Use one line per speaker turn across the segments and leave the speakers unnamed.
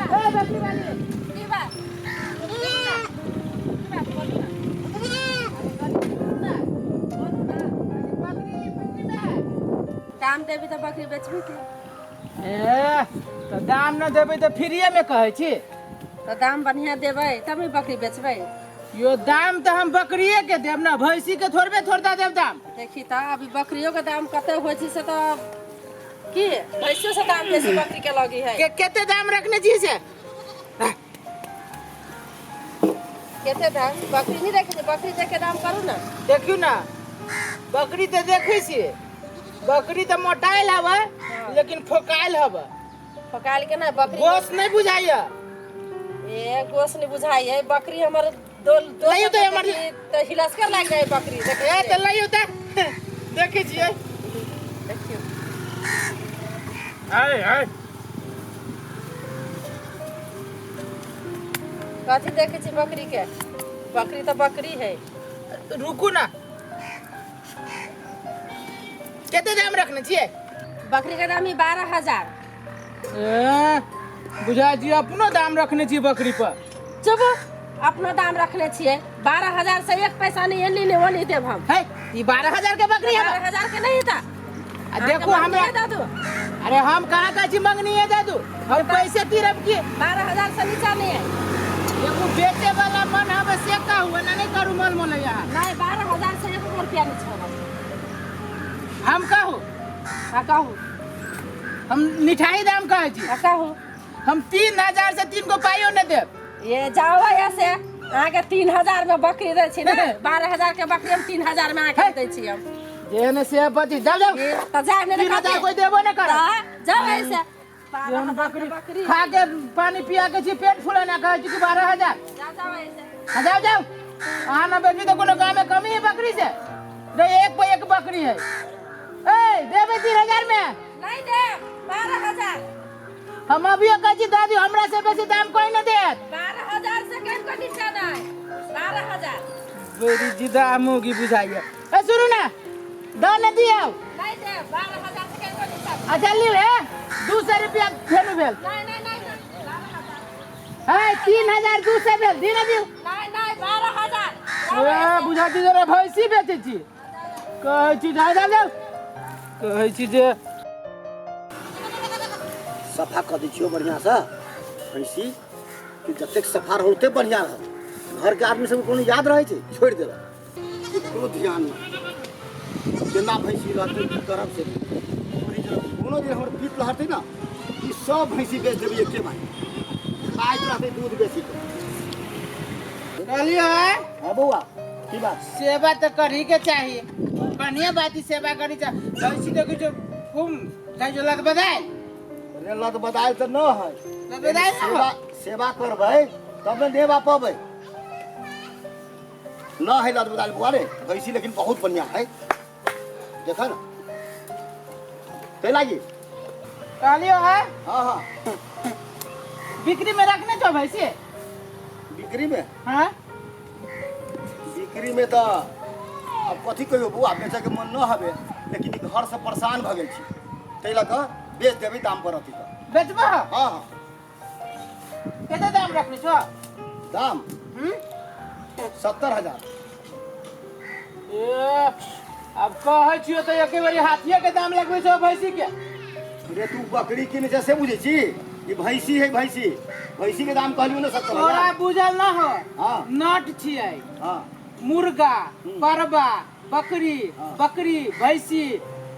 ए बकरी वाली।
की बात? की बात बोलू ना। बोलू ना।
बकरी बिक्री में है?
दाम देबी तऽ बकरी बेचबी की?
ए तऽ दाम न देबै तऽ फ्रीए में कहै छी।
तऽ दाम बढ़िया देबै तब ने बकरी बेचबै।
यो दाम तऽ हम बकरिए के देब ना, भैंसी के थोड़बे थोड़ता देब दाम।
देखी तऽ अभी बकरियो के दाम कते होइ छै से तऽ की भैंसियो से दाम बेसी बकरी के लगी है।
के कते दाम रखने छी से?
कते दाम बकरी नहीं रखे, बकरी देख के दाम करू ना।
देखियो ना, बकरी तऽ देखै छियै, बकरी तऽ मोटाइल हवे लेकिन फोकायल हवे।
फोकायल के ना बकरी
गोश नहीं बुझाइया।
ए गोश नहीं बुझाइया बकरी हमर दो दो
लइयो तऽ हमर
तऽ हिलसकर लाग जाए बकरी।
ए तऽ लइयो तऽ देखै छियै।
देखियो
आय आय
कथी देखै छी बकरी के? बकरी तऽ बकरी है।
रुकू ना, कते दाम रखने छियै?
बकरी के दाम ही 12,000।
ए बुझा जी अपनो दाम रखने छियै बकरी पर।
चुप, अपनो दाम रखने छियै। 12,000 से एक पैसा नहीं एनी नहीं ओनी देब हम।
है ई 12,000 के बकरी है।
12,000 के नहीं था।
आ देखो हमरा
दादू।
अरे हम कहाँ का छी मंगनी है दादू, हम पैसे तीरब की।
12,000 से नीचा नहीं है।
देखो बेचे वाला मन हवे से का हुआ ना, नहीं करू मल मोल यहाँ।
नहीं, 12,000 से एक रुपया नहीं छोड़ब।
हम कहू?
हाँ कहू।
हम मिठाई दाम कहै छी।
हाँ कहू।
हम 3,000 से 3 गो पाइयो नहीं देब।
ये जाओ ऐसे अहाँके 3,000 में बकरी दै छी ने, 12,000 के बकरी हम 3,000 में अहाँके दै छी हम।
जे ने से बची जाओ जाओ।
तऽ जाए ने
3,000 कोई देबो ने करत।
जाओ ऐसे।
जेहन बकरी खा के पानी पिया के छी पेट फूले ना कहै छी कि 12,000।
जाओ जाओ ऐसे।
हाँ, जाओ जाओ। अहाँ ना बेचबी तो कोनो गाँव में कमी है बकरी से? रे एक पे एक बकरी है। ए देबे 3,000 में?
नहीं देब, 12,000।
हम अभी कहै छी दादी हमरा से बेसी दाम कोई न देत।
12,000 से कम को नीचा नहीं। 12,000।
बड़ी जिदा मुगी बुझाइए। ए सुनू ना, द न दियौ।
नहीं देब, 12,000 से कम को नीचा नहीं।
अच्छा लियौ हे, 200 रुपया फेरू भेल।
नहीं नहीं नहीं, 12,000।
हे 3,200 भेल, दी न दियौ।
नहीं नहीं, 12,000।
ए बुझा छी जे भैंसी बेचै छी। कहै छी जा जा जा। कहै छी जे
सफा कऽ दै छियौ बढ़िआँसँ भैंसी कि जतेक सफा रहल ओतेक बढ़िआँ रहल। घरके आदमी सबके कोनो याद रहै छै, छोड़ि देलक, कोनो ध्यान नहि। केना भैंसी रहतै की करब से कोनो दिन हमर पीत लहरतै ने ई सब भैंसी बेच देबै एके बार, खाइत रहतै दूध बेसी।
कहलियो है?
हाँ बौआ की बात?
सेवा तऽ करही के चाही, बढ़िया बात ही सेवा करी चाही। भैंसी देखै छौ खूब जाइ छौ लत बदायल।
रे लत बदायल तऽ न है।
लत बदायल न
सेवा सेवा करबै तब ने नेवा पबै। न है लत बदायल बौआ रे भैंसी, लेकिन बहुत बढ़िया है। देख ना ते लागी।
कहलियो है?
हाँ हाँ।
बिक्री में रखने छौ भैंसी?
बिक्री में?
हाँ।
बिक्री में तो अब कथी कहियो बौआ, बेचे के मन न हवे, लेकिन ई घर से परेशान भ गेल छी, ताहि लऽ कऽ बेच देबै दाम पर अथी कऽ।
बेचबो?
हाँ हाँ।
कते दाम रखने छौ?
दाम? 70,000।
ए, अब कहै छियो तऽ एके बेरी हाथिये के दाम लगबै छौ भैंसी के।
रे तू बकरी किने छै से बुझै छी? ई भैंसी है भैंसी, भैंसी के दाम कहलियो ने 70,000।
तोरा बुझल न हो?
हाँ।
नट छियै।
हाँ।
मुर्गा, परबा, बकरी,
हाँ।
बकरी, भैंसी,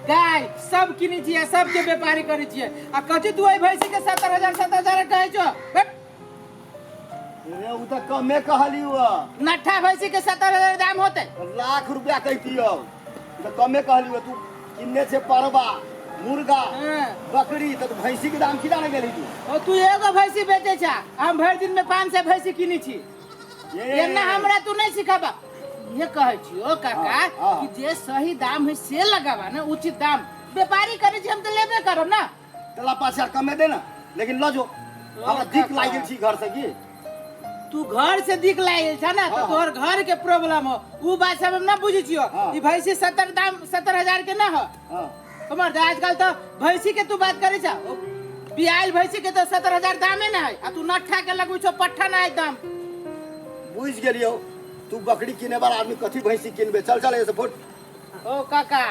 गाय सब किनै छियै, सबके व्यापारी करै छियै। आ कथी तू एहि भैंसी के 70,000 70,000 कहै छौ? हट।
रे उ तऽ कमे कहलियो।
नट्ठा भैंसी के 70,000 दाम होतै?
लाख रुपया कहितियौ, तऽ कमे कहलियो। तू किन्ने छै परबा, मुर्गा,
हाँ।
बकरी, तऽ भैंसी के दाम की जाने गेलही तू?
ओ तू एगो भैंसी बेचै छा, हम भरि दिन में 500 भैंसी किनै छी। एना हमरा तू नहीं सिखाबा। ये कहै छियो काका
हाँ, हाँ।
कि जे सही दाम है से लगाबा ना, उचित दाम। व्यापारी करै छी हम तऽ लेबे करब ना।
तला 5,000 कमे दे ना, लेकिन ल जो, हमरा दिक लागि गेल छी घर से की।
तू घर से दिक लागि गेल छ ना, तो
हाँ।
तोहर घर के प्रॉब्लम हो, उ बात सब हम ना बुझै छियो।
हाँ।
ई भैंसी 70 दाम 70,000 के ना हो।
हाँ।
हमर आजकल तो भैंसी के तू बात करै छ, बियाइल भैंसी के तो 70,000 दामे न है आ तू नट्ठा के लगबै छौ पट्ठा न है दाम।
बुझि गेलियौ, तू बकरी किने वाला आदमी कथी भैंसी किनबे। चल चल एसे फुट।
ओ काका,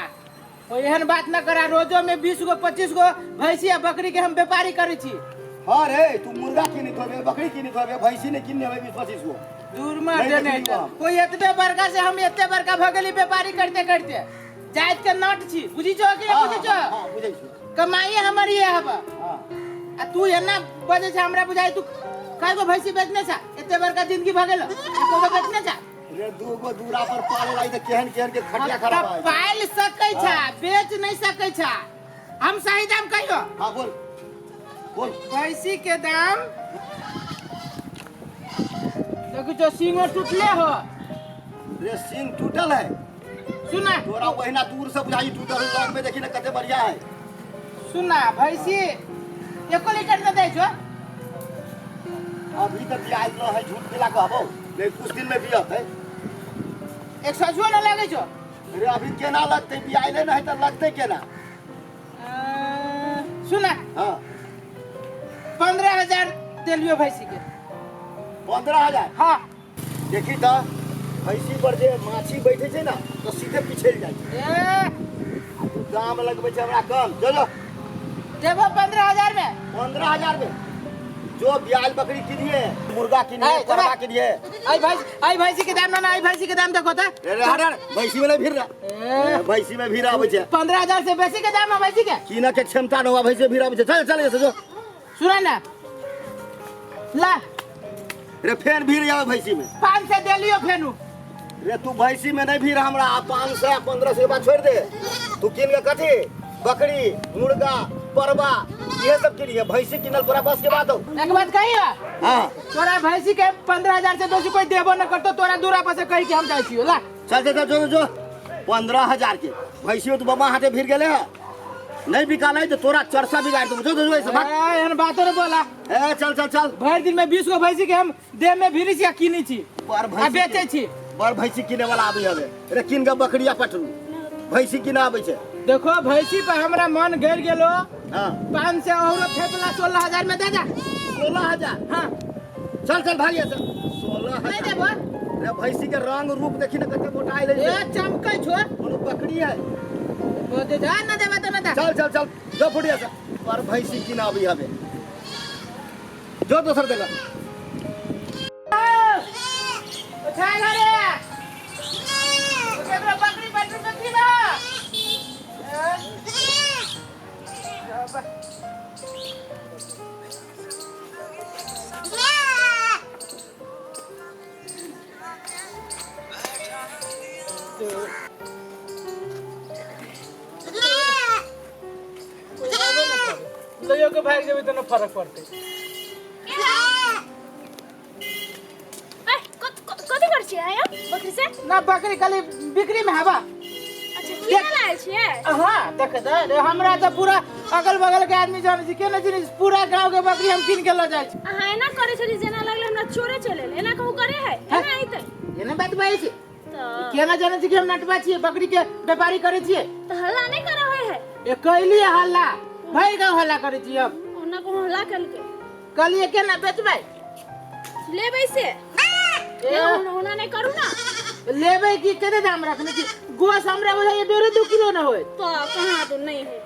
ओ एहन बात न करा, रोजो में 20 गो 25 गो भैंसी आ बकरी के हम व्यापारी करै छी।
हाँ रे, तू मुर्गा किनित होबे, बकरी किनित होबे, भैंसी नहीं किनने होबे 20-25 गो।
दूर में
नहीं
देने
देखलियौ हम।
कोई एतबे बड़का से हम एते बड़का भऽ गेली व्यापारी करते करते। जाइत के नट छी, बुझी छो कि नहीं बुझी छो?
हाँ, बुझै छी।
कमाई हमर ये हब।
हाँ।
आ तू एना बजै छै हमरा बुझाइ तू कय गो भैंसी बेचने छा? एते बड़का जिंदगी भऽ गेल, एको गो बेचने छा?
रे दू गो दूरा पर पाले लाई त केहन केहन के खटिया खराब
तऽ
है।
पालि सकै छा, बेच नहीं सकै छा। हम सही दाम कहियो।
हाँ बोल बोल।
भैंसी के दाम देखो जो सिंगो टूटले हो।
रे सिंग टूटल है।
सुना
तोरा ओहिना दूर से बुझाई टूटल है, लग में देखी ना कते बढ़िया है।
सुना भैंसी एको लीटर न दै छो।
अभी तक बियाज न है, झूठ केला कहबो, लेकिन कुछ दिन में बियत है।
एक सजुओ न लगै छो।
रे अभी केना लगतै, बियाइले न है त लगतै केना?
सुना
हाँ
15,000 देलियो भैंसी के।
15,000?
हाँ।
देखी त भैंसी पर जे माछी बैठे छै ना तो सीधे पिछड़ जाइ छै।
ए
तू दाम लगबै छै हमरा कम, जो जो
देबो 15,000 में।
15,000 में जो ब्याज बकरी किनिए, मुर्गा किनिए,
ए,
परवा किनिए।
आई भैंसी, आई भैंसी के दाम ना ना, आई भैंसी के दाम देखो त।
रे रे हट हट, भैंसी में नहीं भीड़ रहा।
ए।
भैंसी में भीड़ आबै छै।
15,000 से बेसी के दाम है भैंसी के।
किने के क्षमता न हुआ भैंसी में भीड़ आबै छै। चल चल एसे जो।
सुना ना ला।
रे फेर भीड़ आवे भैंसी में।
500 दे लियो फेनु।
रे तू भैंसी में नहीं भीड़ हमरा, 500 1500 के बाद छोड़ दे। तू किन के कथी? बकरी, मुर्गा, परवा, ये सब किनिए, भैंसी किनल तोरा बस के बात हो।
एक बात कहियो?
हाँ।
तोरा भैंसी के 15,000 से बेसी कोई देबो न करतो, तोरा दूरा पर से कहि के हम जाइ छियो। ला
चल चल चल जो जो। 15,000 के भैंसी तो बमा हाथे भीड़ गेले है, नहीं बिकाल तो तोरा चरसा बिगाड़ दो। जो जो ऐसे भाग।
ए, एहन बातो न बोला।
ए चल चल चल।
भरि दिन में 20 गो भैंसी के हम देह में भिरी छी आ किनै छी।
बड़
आ
भैंसी
बेचै छी।
बड़ भैंसी किने वाला आबी हवे। रे किन के बकरिया पटरू भैंसी किने आबै छै।
देखो भैंसी पर हमरा मन गड़ गेलो।
हाँ।
500 और फेपला 16,000 में दे दे।
16,000?
हाँ।
चल चल भाग से। 16,000।
नहीं देबो।
रे भैंसी के रंग रूप देखी ना कते मोटाई ले।
ए चमकै छो।
कोनो बकरी है।
ओ दे जा ना देबे त ना दे।
चल चल चल जो फुटिया से। पर भैंसी किना आबी हवे। जो दोसर जगह।
उठा घरे। केकरो बकरी पटरू बकरी बा। लइयो के भाग जेबै त न फरक पड़तै।
कथी करै छियै आया बकरी से?
ना बकरी खाली बिक्री में हवा।
अच्छा किने लायल छियै?
हाँ देख दे हमरा त पूरा अगल बगल के आदमी जानै छै, केना चिन्है छै, पूरा गांव के बकरी हम किन के ल जाइ छी।
अहाँ एना करै छली जेना लगलै हमरा चोरे चले एल, एना कहू करे है, एना अइतै।
एना बात बाजै छै।
तऽ
केना जानै छै कि हम नटवा छियै, बकरी के व्यापारी करै छियै?
तऽ हल्ला नहि करै होय है।
ए कैली हल्ला, भरि गांव हल्ला करै छी हम।
ओना कहू हल्ला केलकै।
कहलियै केना बेचबै?
लेबै से। ओना नहि करू ना।
लेबै की कते दाम रखने छी? गोस हमरा बुझाइए 1.5-2 किलो न होय।
तो कहाँ तो नहीं है,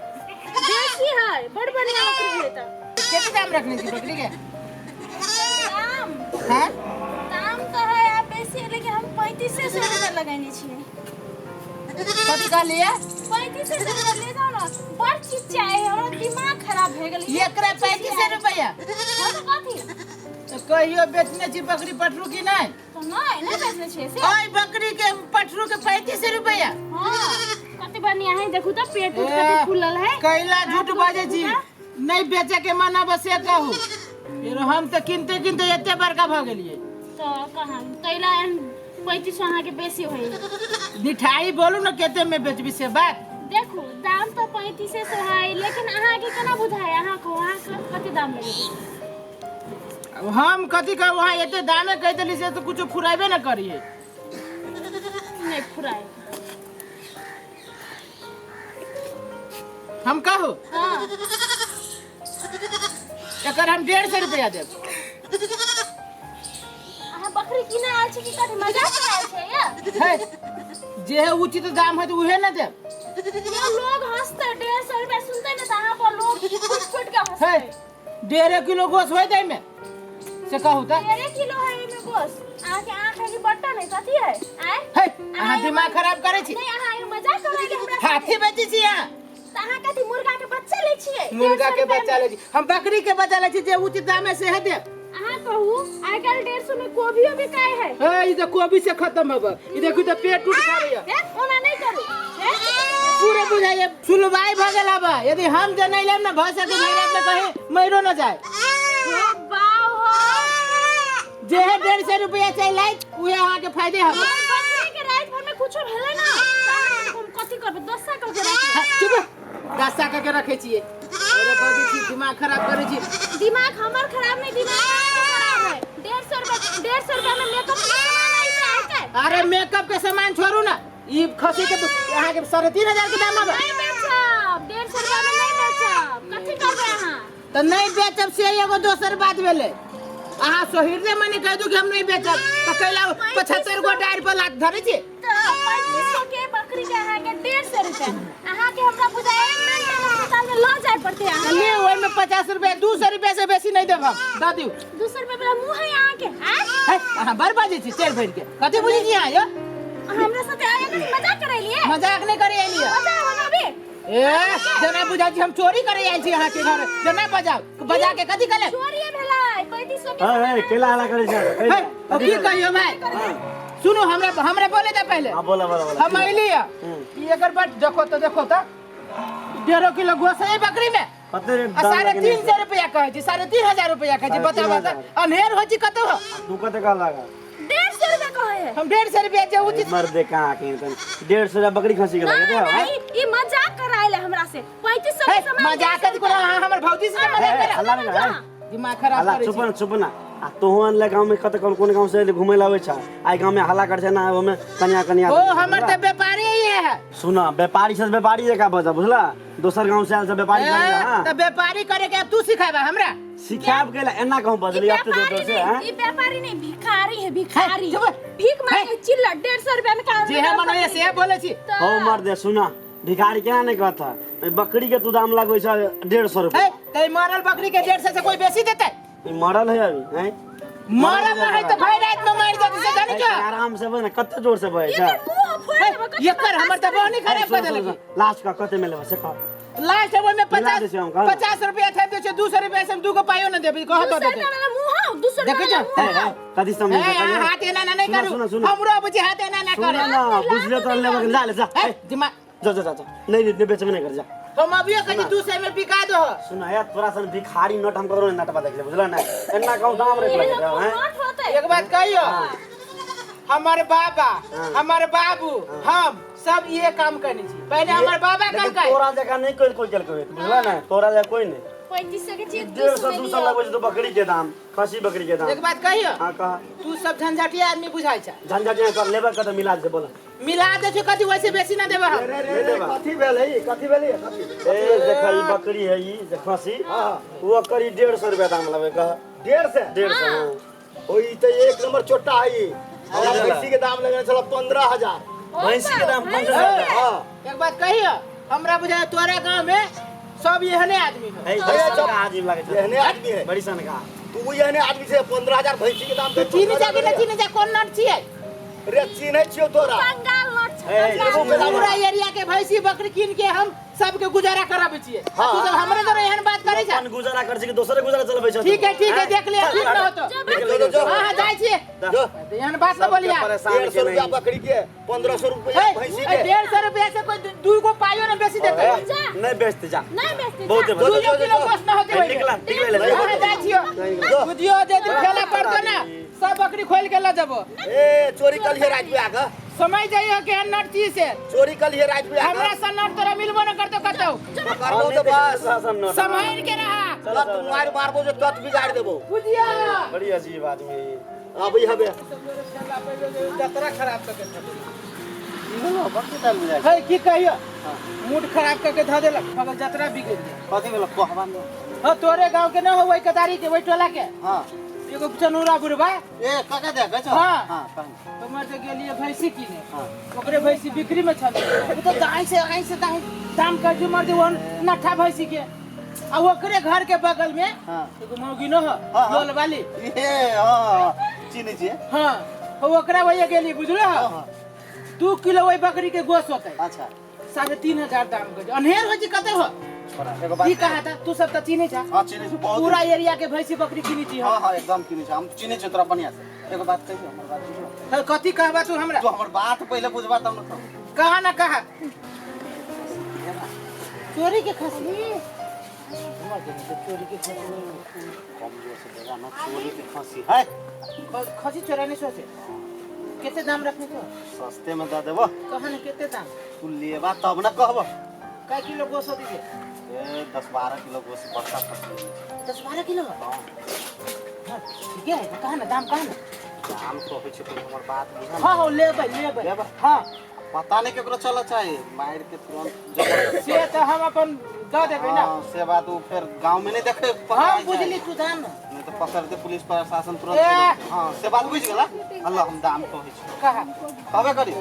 देसी है, बड़ बढ़िया बकरी है। तो
कते दाम रखने छी बकरी के?
दाम?
हाँ?
दाम तो है आप बेसी है, लेकिन हम 3500 रुपया लगैने छियै।
कथी कहलियै?
3500 रुपया ले जाओ ना, बड़ चीज चाही, हमरा दिमाग खराब भए गेल।
एकरा 3500 रुपया?
हाँ तो कथी?
तो कहियो बेचने छी बकरी पटरू की नहीं?
तो नहीं, नहीं बेचने छियै से।
ओय बकरी के पटरू के 3500 रुपया?
हाँ, कते बढ़िया है, देखू तो पेट उठ कते फूलल है।
कैला झूठ बाजै छी, नहीं बेचे के मना बस से कहू। फिर हम तो किनते किनते एते बड़का भ गेलियै।
तो कहाँ कैला 3500 अहाँ के बेसी होई।
मिठाई बोलू ना कते में बेचबी से बात।
देखू दाम तो 3500 है, लेकिन अहाँ के केना बुझाय, अहाँ कहू अहाँ कते दाम लगेबै?
अब हम कथी कहू, वहाँ एते दामे कहि देली से तो कुछो फुराबे न करिए।
नहीं फुराए।
हम कहू?
हाँ।
एकर हम 150 रुपया देब।
अहाँ बकरी किने आयल छी कि कथी मजाक करायल छै या?
है जे है उचित दाम है तो उहे ना देब।
यो लोग हंसते 150 रुपया सुनते ने त अहाँ पर लोग फुट फुट के हंसते।
है 1.5 किलो गोश होय दै में से कहू त।
1.5 किलो है एमे गोश। अहाँ के आँख है कि बट्टन है कथी है? आय
है अहाँ दिमाग खराब करै छी।
नहीं अहाँ यो मजाक करायल हमरा साथे।
हाथी बेचै छी अहाँ।
त अहाँ कथी मुर्गा के बच्चा लै छियै?
मुर्गा
150
के
रुपया
बच्चा
में।
लै छी हम, बकरी के बच्चा लै छी, जे उचित दाम है से है देब।
अहाँ कहू आइ काल्हि 150 में कोबियो बिकाय है।
है ई त कोबी से खत्म होब, ई देखू त पेट टूट खाबैया।
हे ओना नहीं करू। हे
पूरे बुझाइए सुलवाई भ गेल अब। यदि हम जे नहीं लेब ना भ सके भरि रात में कहीं मरो न जाए।
बाव हो।
जे है 150 रुपया चाहिए लाइट उहे अहाँ के फायदे हब।
बकरी के रात भर में कुछो भेलै ना त अहाँ हम कथी करबै? दस्सा कऽ के राखि।
हाँ, चुप दस्ता कऽ के रखै छियै। अरे बजै छी दिमाग खराब करै छी।
दिमाग हमर खराब नहीं, दिमाग अहाँके खराब है। 150 रुपया, 150 रुपया में मेकअप के सामान आइते आइते।
अरे मेकअप के सामान छोड़ू ना, ई खसी के अहाँ के 3500 के दाम हब।
नहीं बेचब, 150 रुपया में नहीं बेचब। कथी करबै अहाँ?
तऽ नहीं बेचब से एगो दोसर बात भेलै। अहाँ सोहिरले मने कह दू कि हम नहीं बेचब तऽ कैला 75 गो डारि पर लात धरै छी।
तऽ 3500 के बकरी के अहाँके 150 रुपया। अहाँके हमरा बुझाइ मेंटल अस्पताल में लऽ जाय पड़तै अहाँ।
ले ओहिमे 50 रुपया 200 रुपया से बेसी नहीं देब हम, दऽ दियौ।
200 रुपया वाला मुँह है अहाँके? आँय
है अहाँ बड़ बाजै छी चढ़ि भरि के, कथी बुझै छी अहाँ यौ?
अहाँ हमरा साथे आइ कथी मजाक करैलियै?
मजाक नहीं करे एलियै।
मजाक हम अभी
ए जेना बुझाइ छी हम चोरी करे आयल छी अहाँ के घर, जेना बजाउ बजा के कथी कले
चोरिये भेलै 3500 के।
हे हे केला हला करै छै?
है अब की कहियो भाई, सुनू हमरा हमरा बोले दे पहले।
हां बोला बोला बोला।
हम अइली है ई एकर बट देखो तो देखो तो 1.5 किलो गोश है बकरी में।
कते रेट
आ
दाम
350 रुपया कहै छी, 3500 रुपया कहै छी।
साढ़े तीन
बताबऽ तऽ
हजार।
अन्हेर होइ छी कतौ हो।
तू कते कह लगा?
150 रुपया कहै है।
हम 150 रुपया जे उचित।
मर दे कहाँ के तन 150 रुपया बकरी खसी के लगे दे।
नहीं ई मजाक कराइले हमरा से 3500
हे
के सामान।
मजाक कथी कोनो अहाँ हमर भौजी से मजाक करा
हल्ला नहीं कर,
दिमाग खराब
हल्ला
करै
चुप
छी।
ना चुप ना। आ तोहू अनले गाँव में कते कौन कौन गाँव से घूमे ला आबै छ, आइ गाँव में हल्ला कर छै ना ओमे कनिया कनिया।
ओ हमर तऽ व्यापारी ही है।
सुना व्यापारी से व्यापारी जकाँ बजा बुझला, दोसर गाँव से आयल से व्यापारी
ए,
हां
तऽ व्यापारी करे के अब तू सिखाबा हमरा?
सिखाब के एना कहूं
ई
बजली अब तो
व्यापारी
जोर से
नहीं
हैं
ई व्यापारी नहीं भिखारी है भिखारी।
हे, चुप।
भीख मांगे चिल्ला 150 रुपया में काम।
जे है मन होइए से बोले छी।
हो मर दे सुना भिखारी केना नहीं कहता, बकरी के तू दाम लगबै छ 150
हे
रुपया।
तै मरल बकरी के 150 से कोई बेसी देतै?
ई मरल है अभी हैं?
मरल ना है तऽ भरि रात में मरि जेतै से जानै छौ?
आराम से बज ना कते जोर से बजै छ।
मुंह फोड़ देबो कथी
एकर हमर तऽ बहनी खराब कऽ देलक।
लास्ट का कते में लेबा से कह?
लास्ट ओहिमे
मिला दै छियै हम, कह।
50 रुपया थेप दै छियै, 200 रुपया से हम दूगो पाइयो न देबै कह
200
तऽ
रुपया वाला मुंह हौ 200 रुपया
देखै
वाला
छौ?
मुंह हौ।
कथी समझ
ए, अहाँ हाथ एना ना नहीं
सुना,
करू।
सुना, सुना।
हमरो बुझी हाथ एना ना
सुना
करे।
ना बुझलियो तो लेबा के जा ले जा।
ए, दिमाग
जा जा जा जा नहीं नहीं बेचबे नहीं कर जा।
हम अभियो कही 200 में बिका दो।
सुना यार तोरा सन भिखारी नोट हम ककरो नटवा देख ले बुझला ना, एना कहूं दाम रेट
एहनो
लगे
कोनो
हैं।
नोट होतै?
एक बात कहियो, हमर बाबा हमर बाबू हम सब ये काम करने छी। पहले हमर बाबा
लेकिन
कलकै।
तोरा जकाँ नहीं कोई कोई केलकै बुझला ना, तोरा जकाँ कोई नहीं।
3500 के चीज
150
200 में
200
लियौ।
लगबै छै तो बकरी के दाम खसी बकरी के दाम।
एक बात कहियो,
हां कह।
तू सब झंझटिया आदमी बुझाइ छ।
झंझट नहीं कर लेबे कत मिला दे बोला।
मिला दे छौ कथी वैसे बेसी ना देबे हम।
रे रे रे
कथी भेलै कथी भेलै कथी?
ए देख ई बकरी है ई जे खसी वो करी 150 रुपया दाम लगबै कह।
150?
150 हां।
ओ ई त एक नंबर चोटा है ई। हमरा भैंसी के दाम लगने छल 15000।
भैंसी के दाम 15000।
हां
एक बात कहियो, हमरा बुझाय तोरा गांव में सब एहने आदमी है।
ए बड़ी आदमी लागे छै।
एहने आदमी है।
बड़ी सन का
तू एहने आदमी छै 15000 भैंसी के दाम
तू चीनी जा कि ना चीनी जा कोन नट छियै?
रे चिन्है छियौ तोरा।
कंगाल नोट छै।
ए,
कंगाल।
पूरा एरिया के भैंसी बकरी कीन के हम सबके गुजारा कराबै छियै।
हाँ।
तू सब हमरे तरह एहन बात करै छ?
अपन गुजारा कर छै कि दोसरे गुजारा चलबै छै?
ठीक है ठीक है देख लिया ठीक न होतो।
जो जो जो
हां हां जाइ छियै।
जो
एहन बात न बोलिया।
परेशान
150
के
रुपया
नहीं।
बकरी के 1500 रुपया भैंसी के।
150 रुपया से कोई दू गो पाइयो न बेसी देतै।
जा।
नहीं बेचते जा।
नहीं बेचते
बहुत
जा।
है
दूइयो किलो गोश्त न होतै।
निकला निकला ले
हां जाइ छियो। बुझियो जे दिन ठेला पड़तो ना सब बकरी खोल के ल जबो।
ए चोरी कलिए रात में आके।
समय जाइयो केहन नट छी से।
चोरी कलिए रात में आके।
हमरा सन नट तोरा मिलबो न करतो कतौ।
करबो तो बस
सम्हारि के रहा।
तत मार मारबो जो तत बिगाड़ देबो।
बुझिया
बड़ी अजीब आदमी।
अबै हबे
जतरा खराब करके धऽ देलक। है की कहियो, मूड खराब करके धऽ देलक, मगर जतरा बिगड़ गेल।
कथी भेल कहबा?
हाँ तोरे गांव के न हो वही कतारी के वही टोला के।
हां।
एगो चनूरा बुढ़बा।
ए काका दे गछ।
हाँ।
हां कहीं।
तो मर से गेलिए भैंसी किने।
हाँ।
ओकरे भैंसी बिक्री में छल। उ तो दाई से आई से दाई दाम कर जो मर दे वन नठा भैंसी के। आ ओकरे घर के बगल में
हाँ।
एगो मौगी न हो
हाँ, हाँ।
लोल वाली।
ए हां चिन्है छियै।
हाँ तो ओकरा वही गेली बुझलो।
हाँ, हाँ।
2 किलो वही बकरी के गोश्त होते।
अच्छा।
3500 दाम कर अनहेर हो जी कते हो।
छोरा एगो बात
ई कहा था तू सब त चिन्है छा।
हां चिन्है छी बहुत।
पूरा एरिया के भैंसी बकरी किनी छी।
हां हां एकदम किनी छी हम चिन्है छी तोरा बढ़िया से। एगो बात कहियो हमर बात बुझलो।
हाँ, कथी कहबा तू हमरा?
तू हमर बात पहिले बुझबा तब न कहबो।
कहा ना कहा। चोरी के खसी। चोरी के खसी
कमजोर से देगा ना चोरी के खसी है।
खसी चोराने सोचे। कितने दाम रखने को?
सस्ते में दे देबो।
कहा ना कितने दाम?
तू लेबा तब ना कहबो।
कै किलो गोश्त होती है?
ए 10-12 किलो गोश्त बड़का खसी।
10-12 किलो?
हां।
हाँ, ठीक है कहा ना दाम कहा ना?
दाम कहै छै पहिले हमर बात बुझा।
हाँ हाँ लेबै लेबै।
लेबै?
हाँ।
पता नहीं केकरो चला चाहे मार के तुरंत जबरदस्ती।
से तो हम अपन दऽ देबै ना।
हाँ, से बात वो फिर गांव में नहीं देखे।
हम बुझली तू दाम ना।
नहीं तो पकड़ दे पुलिस प्रशासन तुरंत।
ए!
हाँ से बात बुझ गेला। अल्लाह हम दाम कहै छी।
कहा?
कहबे करी।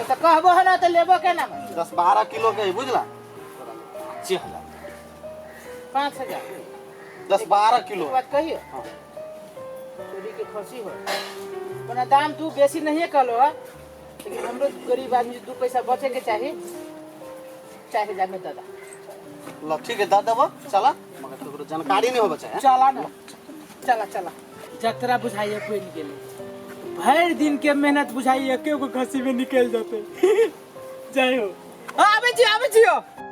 तो कहबो है ना तो लेबो के ना।
10-12 किलो के है बुझला। 5000।
5000।
10-12 किलो।
बात कहियो।
हाँ।
चोरी के खसी हो। ओना दाम तू बेसी नहीं कहलो है लेकिन हमरो गरीब आदमी 2 पैसा बचे के चाही। 4000 में दादा।
ल ठीक है दे देबो चला मगर तोरो जानकारी नहीं होबे चाहे।
चला ना चला चला। जतरा बुझाइए बनि गेलै। भरि दिन के मेहनत बुझाइए एके गो खसी में निकल जेतै। जय हो। आबै छी आबै छी।